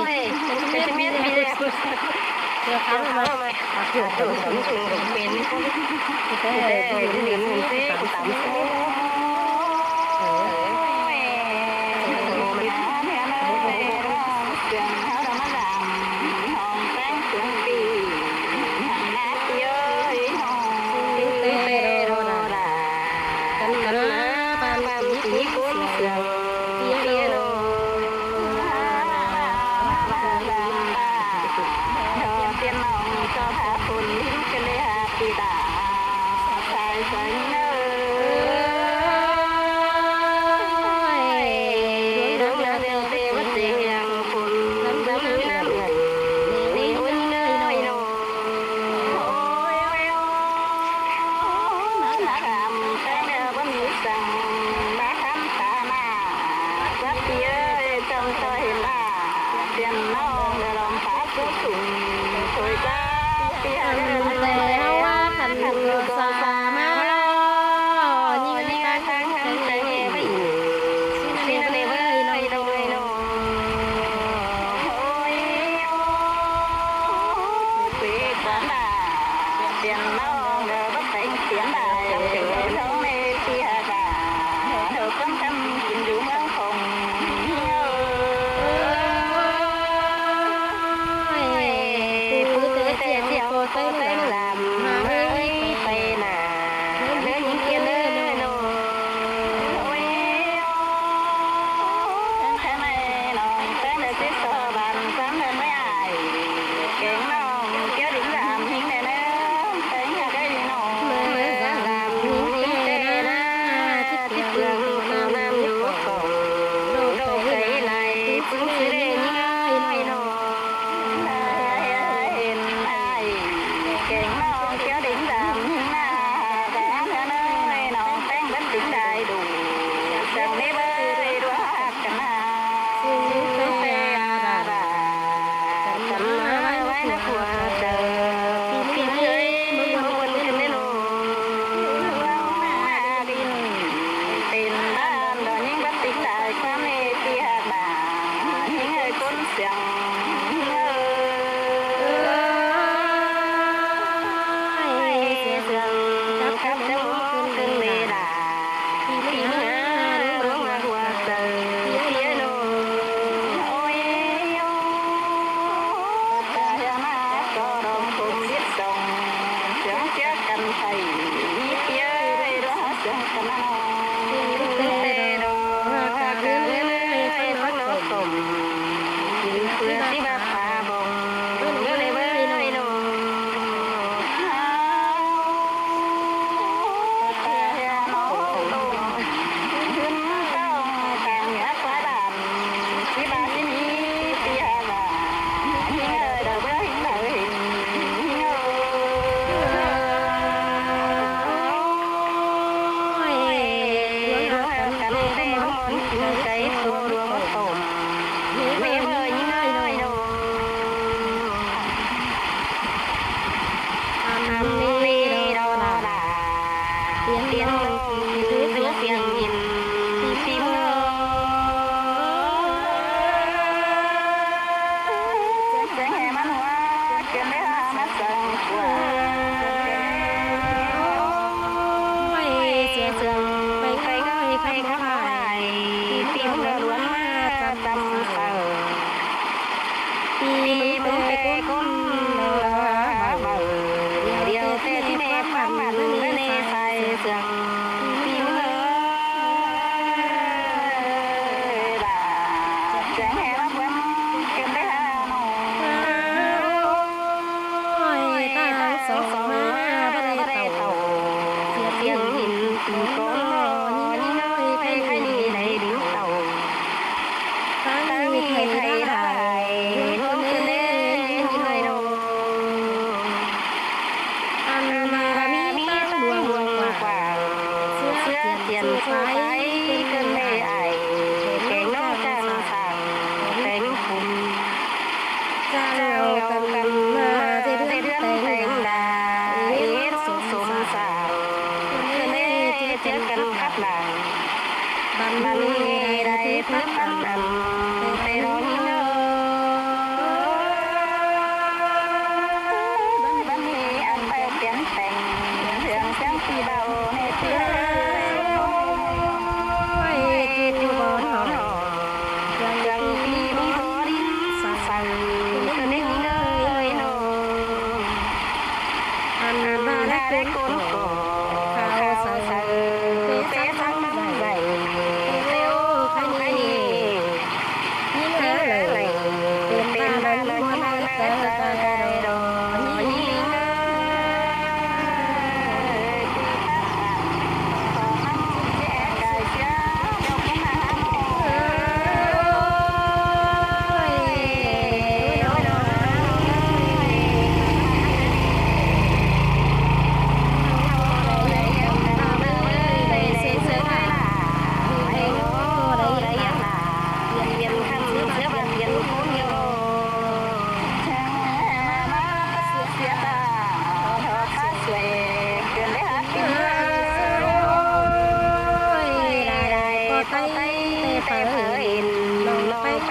ຍ ເປັນສິບແປດປີແລ້ວ ເສື້ອຂາວມາ ເສື້ອຂາວເປັນ ແຕ່ເຫັນເຫັນຊິຕາມ ແຕ່ເຮົາວ່າຄັນສາມາດ ຍິງໄປທາງແສງ ເສຍກັນຄັດຫຼາຍ ບັດນີ້ໄດ້ພົບກັນແຕ່ດອກຍິງເອີຍ ບັດນີ້ອັນໄປປ່ຽນແປງ ເລື່ອງສຽງທີ່ເວົ້າໃຫ້ເພິ່ນ ໂອ້ຍ ຢູ່ບໍ່ນອ ເຄື່ອງທີ່ມີຫົວດິນສັ່ນ ເພິ່ນໄດ້ຍິງເອີຍເນາະ ອັນວ່າໄດ້ກົນກໍເຂົາໃສ່ເປສັງນຳໄວ້ ແຕ່ໂອ້ ໃຄນີ້ ຍິງເອີຍ ເປັນບ້ານ ເປັນບ້ານ ເປັນບ້ານ ເປັນບ້ານ ເປັນບ້ານ ເປັນບ້ານ ເປັ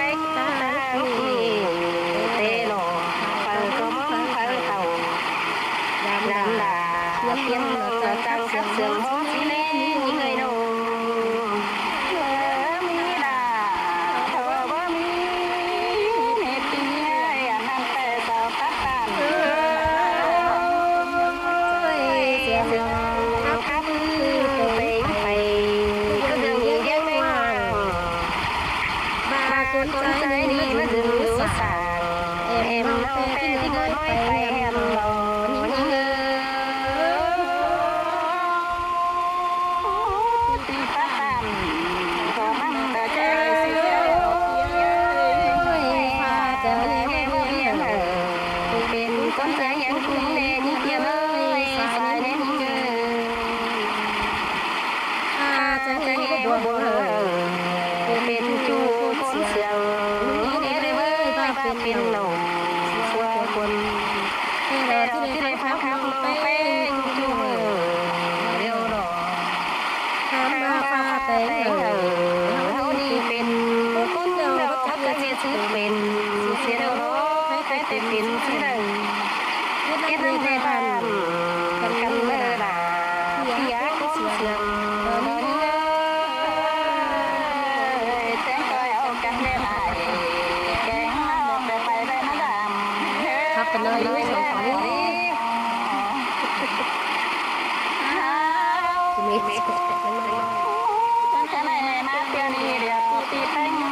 ນບ້ານ ເປັນບ້ານ ເປັນບ້ານ ເປັນບ້ານ ເປັນເປັນຈູ່ຄົນເຊື່ອງ ເຮັດໄດ້ເວີຍ ພາເປັນເຫຼົ່າຊົ່ວຄົນ ແຕ່ດອກທີ່ໄດ້ພັກຮັກນ້ອງແປ້ງຈຸເມີດຽວດອກ ຖາມວ່າຟ້າແຕ່ງເອີຍ ເຮົານີ້ເປັນຄົນດຽວ ຈັກເຮັດຊິເປັນຊິດອກ ໃຜແຕ່ເປັນຊິໄດ້ ເຮັດນຳແມ່ບ້ານກັນເດີຫຼ້າ ເພຍຄົນເຊື່ອງ ແຕ່ງຕ່ອຍເອົາກັນແມ່ອ້າຍ ແກງນ້ອງໄດ້ໄປໄດ້ມາດາມ ຄັບກັນເລີຍ ສອງຄົນນີ້ ມາເທື່ອນີ້ດຽວຊິແຕ່ງ